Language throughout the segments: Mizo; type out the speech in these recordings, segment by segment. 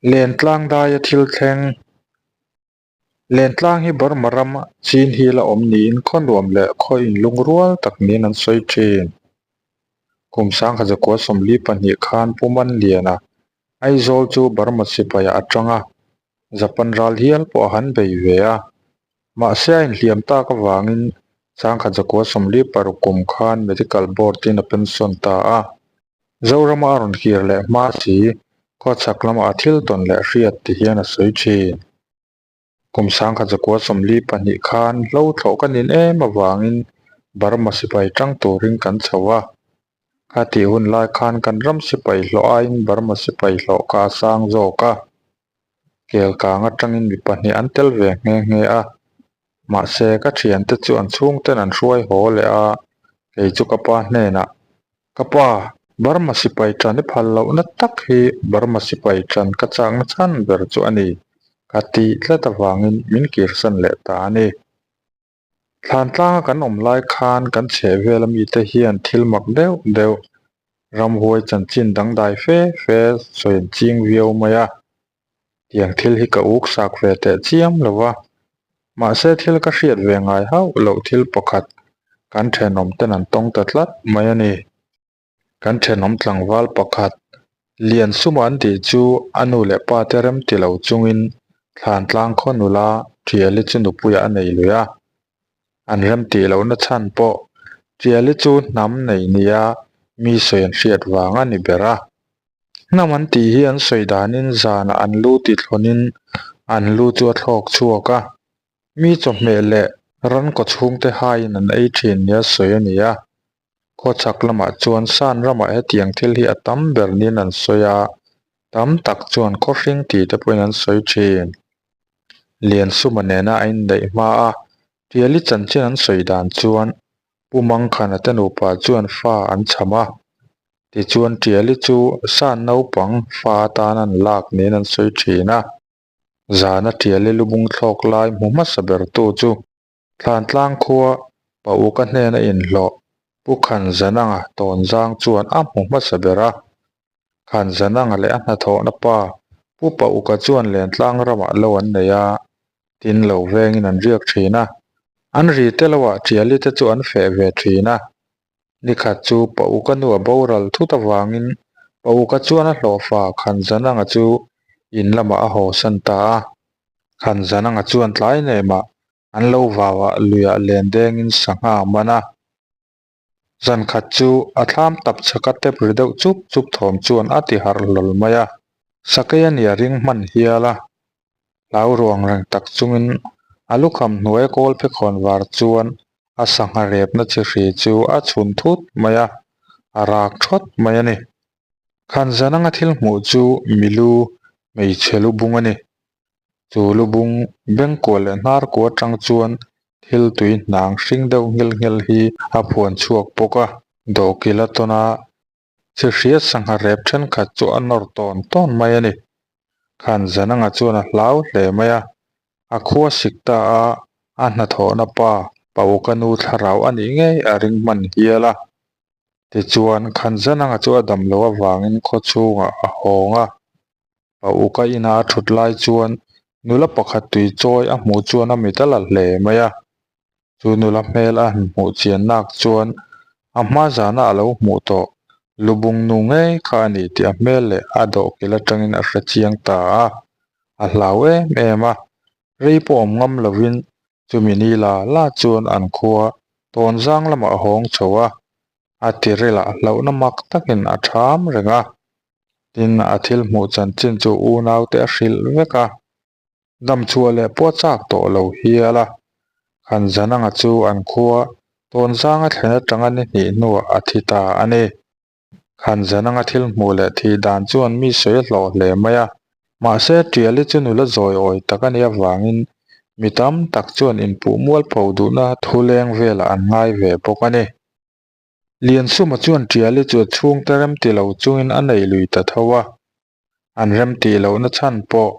Lentlang daia thil thleng. Lentlang hi Burma ram chin hi la awm niin khaw nuam leh khaw inlungrual tak niin an sawi thin. Kum sangkhat zakua 42 khan Pu Manliana Aizawl chu Burma sipaiah a tang a, Japan ral hial pawh a han bei ve a. Mahse a inhliam tak avangin 1946 kum khan Medical Board-in a pension ta a. Zorama a rawn kir leh hma si, khawchhak lamah a thil tawn leh hriat ti hian a sawi thin. Kum 1942 khan hlo thlawh ka nin em avangin Burma sipai tang turin kan chho a. Kha tih hun lai khan kan ram sipai hlawh aiin Burma sipai hlawh kha a sang zawk a. Kelkang atangin mi pahnih an tel ve nghe nghe a. Mahse, ka thiante chu an chhungten an hruai haw leh a, kei chu ka pa hnenah, Ka pa, Burma sipai tan i phal lohna tak hi Burma sipai tan ka chakna chhan ber chu a ni, ka tih tlat avangin min kirsan leh ta a ni. Thlantlanga kan awm lai khan kan chhehvel a mite hian thil mak deuh deuh, ramhuai chanchin dangdai fe fe sawi an ching viau mai a. Tiang thil hi ka uk sak ve teh chiam lo va, mahse thil ka hriat ve ngai hauh loh thil pakhat kan thenawm ten an tawng ta tlat mai a ni. Kan thenawm tlangval pakhat Liansuma an tih chu a nu leh pa te rem ti lo chungin Thlantlang khaw nula Tiali chu nupuiah a nei lui a. An rem tih lohna chhan pawh Tiali chu hnam nei nia mi sawi an hriat vang a ni ber a. Hnam an tih hi an sawi danin zanah an lu ti thlawnin an lu chu a thlawk chhuak a. Mi chawhmeh leh ran kaw chhungte haiin an ei thin nia sawi a ni a. Khawchhak lamah chuan San ramah hetiang thil hi a tam ber niin an sawi a, tam tak chuan khawhring tih te pawhin an sawi thin. Liansuma nena a indaih hma a, Tiali chanchin an sawi dan chuan Pu Mangkhana te nupa chuan fa an chham a, tichuan Tiali chu San naupang fa atan an lak niin an sawi thin a. Zana Tiali lubung thlawk lai hmu hmasa bertu chu Thlantlang khua Pa Uka hnena inhlawh Pu Khanzananga tawnzang chuan a hmu hmasa ber a. Khanzananga leh a hnathawhna pa Pu Pa Uka chuan Lentlang ramah lo an nei a, tin lo vengin an riak thin a. An ri te loah Tiali te chu an feh ve thin a. Nikhat chu Pa Uka nu a boral thut avangin Pa Uka chuan a hlawhfa Khanzananga chu in lamah a hawsan ta a. Khanzananga chuan tlai nemah an lo vauah luiah len dengin sangha a man a. Zan khat chu a thlam tap chhaka tep ri deuh chup chup thawm chuan a ti harh hlawl mai a. Sakei a nia ring hman hial a. Hlau ruang reng tak chungin a lukham hnuaia kawl phekhawn var chuan a sangha repna chi hri chu a chhun thut mai a, a rak thawt mai a ni. Khanzananga thil hmuh chu milu hmeichhe lubung a ni. Chu lubung bengkuah leh hnarkuah atang chuan thil tui hnang hring deuh nghil nghil hi a phuan chhuak bawk a. Dawhkil a tawn a, chi hria sangha rep thenkhat chu a nawr tawn tawn mai a ni. Khanzananga chuan a hlau hle mai a, a khua sik ta a, a hnathawhna pa Pauka nu thlarau a nih ngei a ring hman hial a. Tichuan, Khanzananga chu a dam loh avangin khaw chhungah a hawng a. Pa Uka ina a thut lai chuan nula pakhat tui chawi a hmuh chuan a mit a la hle mai a. Chu nula hmel a han hmuh chian nak chuan a hma zana a lo hmuh tawh lubung nu ngei kha a ni tih a hmel leh a dawhkil atangin a hre chiang ta a. A hlau em em a, rei pawh awm ngam lovin Chumi ni la la chuan an khua tawnzang lamah a hawng chho a, a tirilah hlauhna mak takin a ṭham reng a. Tin, a thil hmuh chanchin chu unaute a hrilh vek a, damchhuah leh pawh a chak tawh lo hial a. Khanzananga chu an khua tawnzang a thlen atanga ni hnih hnuah a thi ta a ni. Khanzananga thil hmuh leh thih dan chuan mi sawi a hlawh hle mai a. Mahse, Tiali chu nula zawi awi tak a nih avangin mi tam tak chuan inpuh mualpho duhna thu leng velah an ngai ve bawk a ni. Liansuma chuan Tiali chu a chhungte remti lo chungin a nei lui ta tho a. An remtih lohna chhan pawh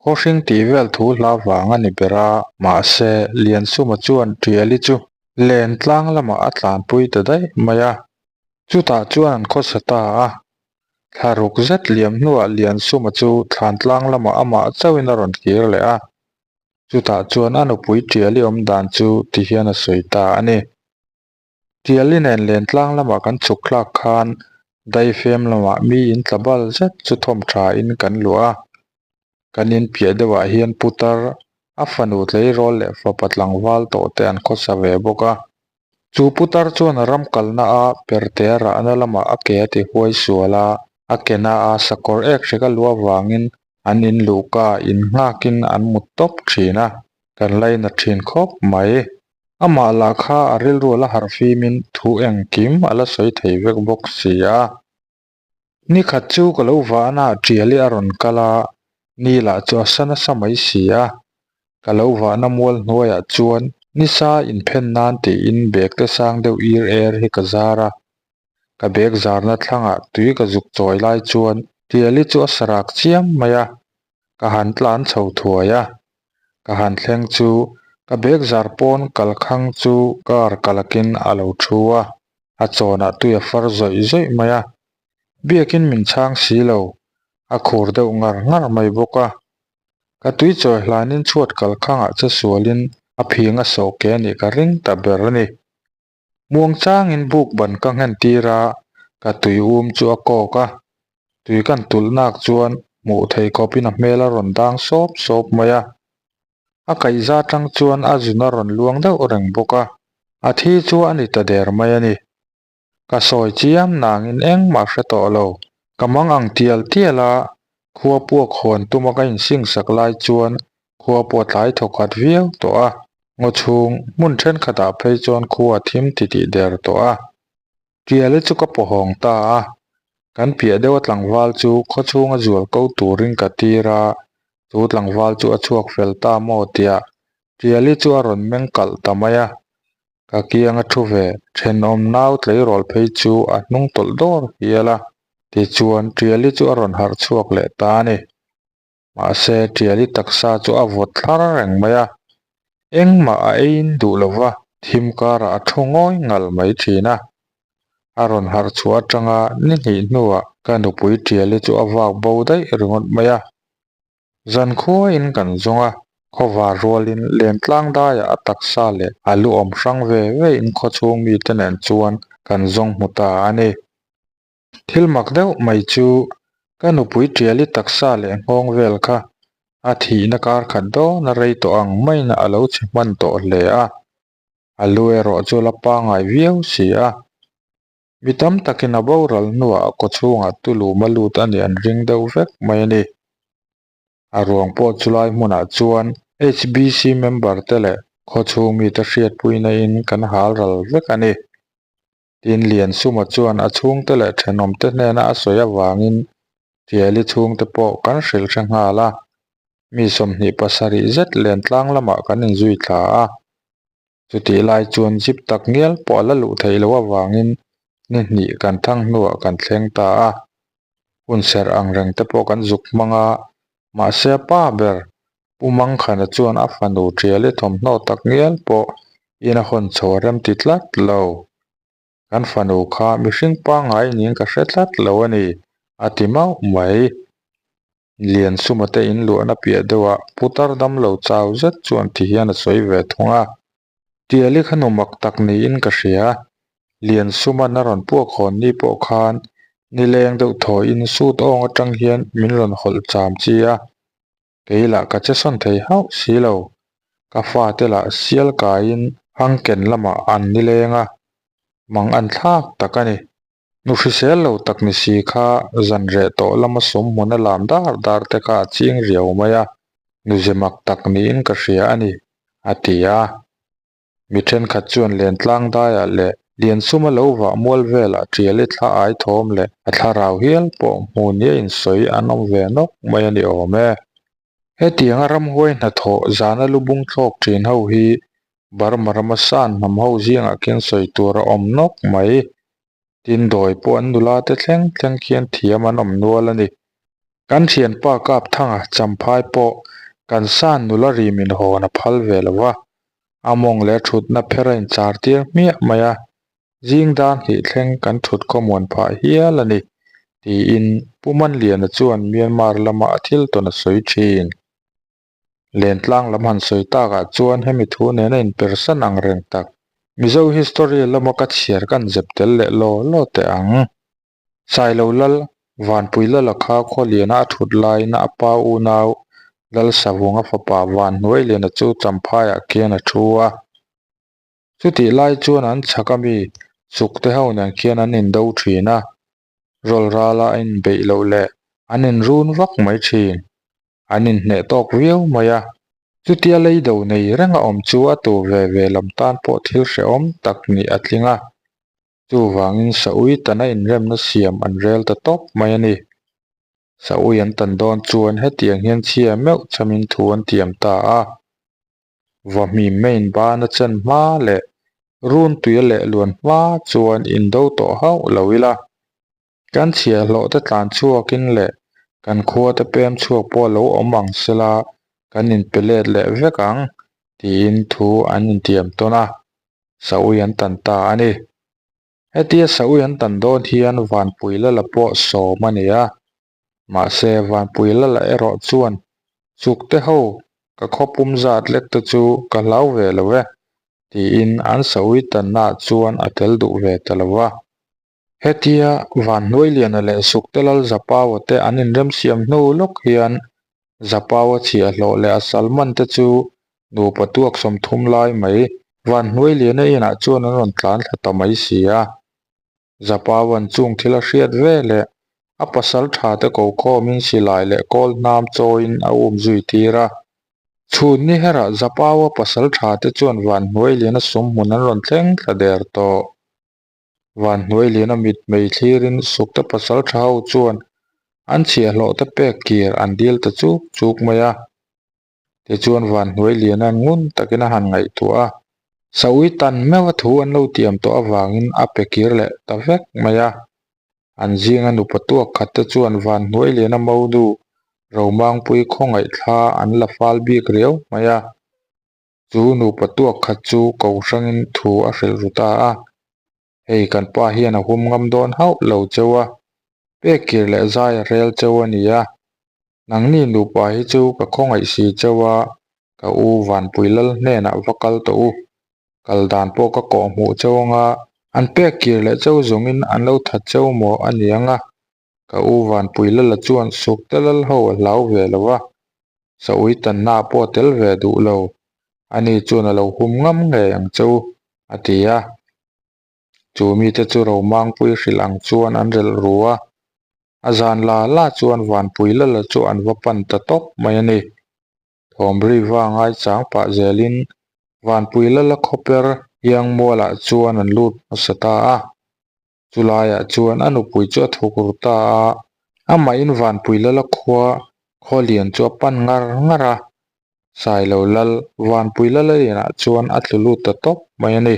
khawhring tih vel thu hla vang a ni ber a. Mahse, Liansuma chuan Tiali chu len tlang lamah a tlanpui ta daih mai a. Chutah chuan an khawsa ta a. Thla ruk zet liam hnuah Liansuma chu Thlantlang lamah amah chauhin a rawn kir leh a. Chutah chuan a nupui Tiali awm dan chu ti hian a sawi ta a ni. Tiali nen Lentlang lamah kan chhuk thlak khan Daifem lamah mi in tla bal zet chu thawm tha in kan luah a. Kan in piah deuhah hian putar, a fanu tleirawl leh fapa tlangval tawh te an khawsa ve bawk a. Chu putar chuan a ram kalna a perhte rahna lamah a ke a ti huai sual a, a ke na a sakawr ek hrek a luah avangin an in luhka in nghakin an mut tawp thin a, kan lainat thin khawp mai. Amah lah kha a rilru a la harh fimin thu engkim a la sawi thei vek bawk si a. Ni khat chu ka lo vahna ah Tiali a rawn kal a, ni lah chu a sa nasa mai si a. Ka lo vahna mual hnuaiah chuan nisa inphen nan tiin bag te sang deuh ir er hi ka zar a. Ka bag zarna thlangah tui ka zuk chawi lai chuan Tiali chu a sarak chiam mai a, ka han tlan chho thuai a. Ka han thleng chu ka bag zar pawn kalkhang chu kar kalakin a lo thu a. A chawnah tui a far zawih zawih mai a, biakin min chhang si lo, a khur deuh ngar ngar mai bawk a. Ka tui chawi hlanin chhuat kalkhangah che sualin a phing a sawh ke anih ka ring ta ber a ni. Muang changin buk ban ka nghen tir a, ka tui um chu a kawk a, tui kan tulh nak chuan hmuh theih khawpin a hmel a rawn dang sawp sawp mai a. A kaihza atang chuan a zun a rawn luang deuh reng bawk a, a thi chu a ni ta der mai a ni. Ka sawi chiam nangin engmah hre tawh lo. Ka mang ang tial tial a, khua puak hawn tuma ka insingsak lai chuan khua pawh a tlai thawkhat viau tawh a, ngaw chhung hmun thenkhatah phei chuan khua a thim titih der tawh a. Tiali chu ka pawhawng ta a, kan piah deuha tlangval chu khawchhunga zual ko turin ka tir a, chu tlangval chu a chhuak fel ta maw tia Tiali chu a rawn meng kalh ta mai a, ka kianga thu ve thenawm nau tleirawl phei chu a hnung tawlh dawr hial a, tichuan Tiali chu a rawn harh chhuak leh ta a ni. Mahse, Tiali taksa chu a vawt thlar reng mai a, engmah a eiin duh lo va, thim karah a thu ngawi ngal mai thin a. A rawn harh chhuah atanga ni hnih hnuah ka nupui Tiali chu a vak bo daih ringawt mai a. Zan khuaiin kan zawng a, khawvar rualin Lentlang daiah a taksa leh a lu awm hrang ve ve in khawchhung mite nen chuan kan zawng hmu ta a ni. Thil mak deuh mai chu ka nupui Tiali taksa leh nghawng vel kha a thihna kar khat dawn a rei tawh ang maiin a lo chhe hman tawh hle a, a lu erawh chu la pangngai viau si a. Mi tam takin a boral hnuah a kawchhungah tulum a lut a nih an ring deuh vek mai a ni. A ruang pawh chulai hmunah chuan HBC member te leh khawchhung mite hriatpuina in kan hal ral vek a ni. Tin, Liansuma chuan a chhungte leh thenawmte hnena a sawi avangin Tiali chhungte pawh kan hrilh hre nghal a, mi 27 zet Lentlang lamah kan inzui thla a. Chutih lai chuan zip tak ngial pawh a la luh theih loh avangin ni hnih kan thang hnuah kan thleng ta a. Hun serh ang reng te pawh kan zuk hmang a, mahse a pa ber Pu Mangkhana chuan a fanu Tiali thawmhnaw tak ngial pawh in a hawn chho a rem ti tlat lo. Kan fanu kha mihring pangngai niin ka hre tlat lo a ni, a ti mauh mai. Liansuma te in luahna piah deuhah putar damlo chau zet chuan ti hian a sawi ve thung a. Tiali kha nu mak tak niin ka hria. Liansuma'n a rawn puak hawn ni pawh khan nileng deuh thawiin sut awng atang hian min rawn hawlh cham chi a. Kei lah ka che sawn thei hauh si lo. Ka fate lah sial kaiin hangken lamah an nileng a, mang an thlak tak a ni. Nu hrisel lo tak ni si kha zan reh tawh lama sum hmun a lam dar dar te kha a ching riau mai a, nu ze mak tak niin ka hria a ni, a ti a. Mi thenkhat chuan Lentlang daiah leh Liansuma lo vah mual velah Tiali thla ai thawm leh a thlarau hial pawh hmu nia insawi an awm ve nawk mai a ni awm e. Hetianga ramhuai hnathawh zana lubung thlawk thin ho hi Burma rama san hnam ho zingah khian sawi tur a awm nawk mai. Tin dawi pawh an nula te thleng thleng khian thiam an awm nual a ni. Kan thianpa Kapthanga Champhai pawh kan san nula ri min hawn a phal ve lo va, a mawng leh a thutna pher a inchar tir hmiah mai a, zing dan hnih thleng kan thut khawmuan phah hial a ni. Tiin Pu Manliana chuan Myanmar lama a thil tawn a sawi thin. Lentlang lam han sawi takah chuan hemi thu nena inpersan ang reng tak Mizo history lama ka chhiar kan zep tel leh law law teh ang. Sailo Lal Vanpui Lala kha Khawliana a thut laiin a pa unau Lal Savunga fapa Vanhnuailiana chu Champhaiah khian a thu a. Chutih lai chuan an chhak ami Sukte ho nen khian an indo thin a, rawlrala a inbeih loh leh an inrun vak mai thin. An inhneh tawk viau mai a, chutia leido nei reng a awm chu a tu ve ve lam tan pawh thil hrehawm tak nih a tling a. Chuvangin Saui tana inremna siam an rel ta tawp mai a ni. Saui an tan dawn chuan hetiang hian chhia meuh chamin thu an tiam ta a. Vahmim main ban a chen hma leh run tui a leh luan hma chuan indo tawh hauh lo ila. Kan chhiahhlawh te tlan chhuakin leh kan khua te pem chhuak pawh lo awm ang sela kan inpe let leh vek ang tiin thu an intiam tawn a, Saui an tan ta a ni. Hetia Saui an tan dawn hian Vanpui Lala pawh sawm a ni a, Mahse, Vanpui Lala erawh chuan Chukte ho ka khawpum zat lek te chu ka hlau ve lo e, tiin an sawi tannaah chuan a tel duh ve ta lo a. Hetia Vanhnuailiana leh Sukte Lal Zapaua te an inremsiam hnu lawk hian Zapaua chhiahhlawh leh a salman te chu nupa tuak 30 lai mai Vanhnuailiana inah chuan an rawn tlan thla ta mai si a. Zapawan chung thil a hriat ve leh a pasal tha te ko khawmin silai leh kawl hnam chawiin a um zui tir a. Chhun ni herah Zapawa pasal tha te chuan Vanhnuailiana sumhmun an rawn thleng thla der tawh. Vanhnuailiana mitmei thlirin Sukte pasal tha ho chuan an chhiahhlawh te pek kir an dil ta chuk chuk mai a. Tichuan Vanhnuailiana'n ngun takin a han ngaihtuah a, Saui tan meuh a thu an lo tiam tawh avangin a pe kir leh ta vek mai a. An zinga nupa tuak khat te chuan Vanhnuailiana monu Romangpui khawngaih thla an la fal bik riau mai a. Chu nupa tuak khat chu ko hrangin thu a hrilh ru ta a. Hei kan pa hian a hum ngam dawn hauh lo cheu a, pek kir leh zai a rel cheu a ni a. Nangni nupa hi chu ka khawngaih si cheu a, ka u Vanpui Lal hnenah va kal tawh u. Kal dan pawh ka kawh hmuh cheu anga, an pek kir leh cheu zawngin an lo that cheu maw a ni anga, ka u Vanpui Lala chuan Sukte Lal ho a hlau ve lo a, Saui tanna pawh a tel ve duh lo, ani chuan a lo hum ngam ngei ang che u, a ti a. Chu mite chu Romangpui hrilh ang chuan an relh ru a, a zan la la chuan Vanpui Lala chu an va pan ta tawp mai a ni. Thawmri va ngaichang pah zelin Vanpui Lala khawper Hiangmualah chuan an lut hmasa ta a. Chulaiah chuan a nupui chu a thuk ru ta a, amahin Vanpui Lala khua Khawlian chu a pan ngar ngar a, Sailo Lal Vanpui Lala inah chuan a tlu lut ta tawp mai a ni.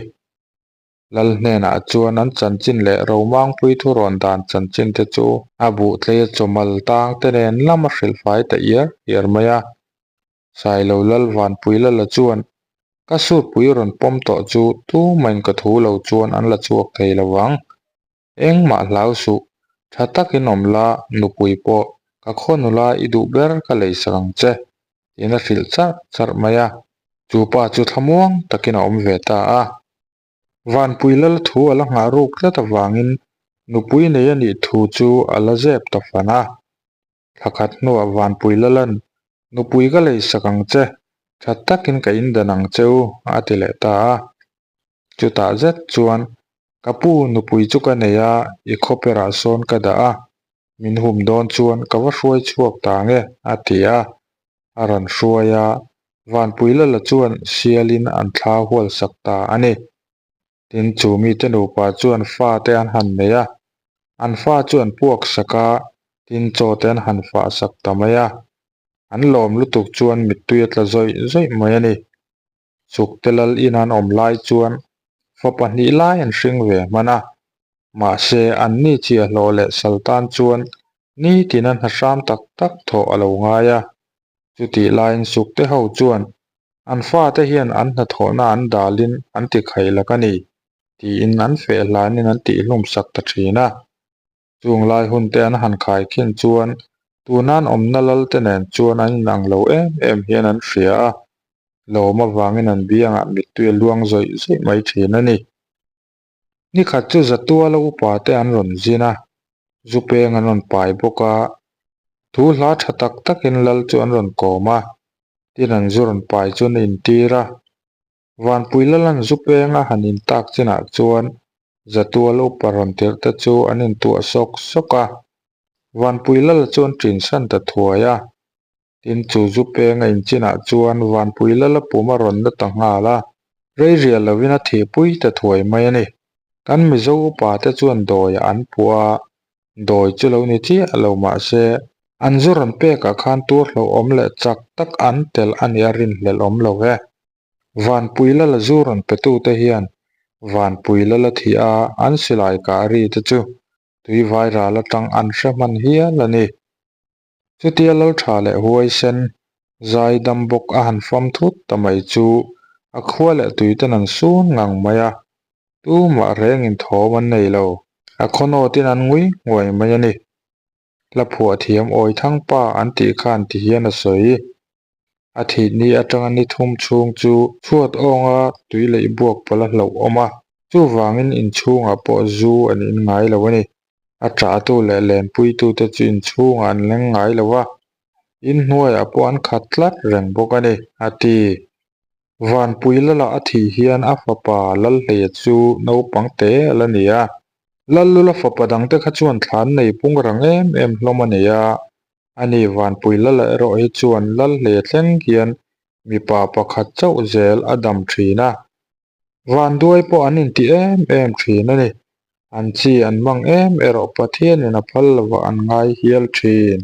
Lal hnenah chuan an chanchin leh Romangpui thurawn dan chanchin te chu a buhtleia chawmal tang te nen lam a hrilhfai ta iar iar mai a. Sailo Lal Vanpui Lala chuan, Ka sutpui rawn pawm tawh chu tumahin ka thu lo chuan an la chhuak thei lo vang. Engmah hlau suh, tha takin awm la, nupui pawh ka khaw nula i duh ber ka lei sak ang che, tiin a hrilh charh charh mai a. Chu pa chu thlamuang takin a awm ve ta a. Vanpui Lal thu a la nghah ruk tlat avangin nupui nei a nih thu chu a la zep ta fan a. Thla khat hnuah Vanpui Lalan, Nupui ka lei sak ang che, tha takin ka indan ang che u, a ti leh ta a. Chutah zet chuan, Ka pu, nupui chu ka nei a, i khawperah sawn ka dah a, min hum dawn chuan ka va hruai chhuak ta ang e, a ti a. A rawn hruai a, Vanpui Lala chuan sialin an thla hual sak ta a ni. Tin, chu mite nupa chuan fa te an han nei a, an fa chu an puak sak a, tin chaw te an han fah sak ta mai a. An lawm lutuk chuan mittui a tla zawih zawih mai a ni. Chukte lal in an awm lai chuan fa pahnih lai an hring ve hman a, mahse anni chiahhlawh leh sal tan chuan nitin a hna hram tak tak thawh a lo ngai a. Chutih laiin Sukte ho chuan An fate hian an hnathawhna an dalin an ti khaih lak a ni, tiin an feh hlanin an tihhlum sak ta thin a. Chung lai hun te an han khai khin chuan tunan awmna lal te nen chuan an inang lo em em hian an hria a, lawm avangin an biangah mittui a luang zawih zawih mai thin a ni. Nikhat chu Zatuala upa te an rawn zin a, zu peng an rawn pai bawk a, thu hla tha tak takin lal chu an rawn kawm a, tin an zu rawn pai chuan a intir a. Vanpui Lalan zu peng a han intak chinah chuan Zatuala upa rawn tirh te chu an intuah sawk sawk a, Vanpui Lala chu an ṭinsan ta thuai a. Tin, chu zu peng a inchinah chuan Vanpui Lala pum a rawn na ta nghal a, rei rial lovin a thihpui ta thuai mai a ni. Kan Mizo upa te chuan dawiah an puah a, dawi chu lo ni chiah lo mah se, an zu rawn pekah khan tur hlauhawm leh chak tak an tel a nih a rinhlelh awm lo e. Vanpui Lala zu rawn petute hian Vanpui Lala thih a an silai kah ri te chu tui vai ral atang an hre hman hial a ni. Chutia Laltha leh Huaisen zai dam bawk a han fam thut ta mai chu a khua leh tuiten an sun ngang mai a, tumah rengin thawm an nei lo. A khawnawtin an ngui nguai mai a ni. Hla phuah thiam Awithangpa an tih khan ti hian a sawi. A thih ni atanga ni thum chhung chu chhuat awnga tui leih buak pawlh a hlauh awm a, chuvangin inchhungah pawh zu an in ngai lo a ni. A ṭahtu leh lenpuitute chu inchhungah an leng ngai lo a, inhnuaiah pawh an khat tlat reng bawk a ni, a ti. Vanpui Lala a thih hian a fapa Lalhleia chu naupang te a la ni a, Lallula fapa dangte kha chuan thlan nei pung rang em em hlawm a nei a, Ani Vanpui Lala erawh hi chuan Lalhle thleng hian mipa pakhat chauh zel a dam thin a, Vanduai pawh an inti em em thin a ni. An chi an mang em erawh Pathianin a phal lovah an ngai hial thin.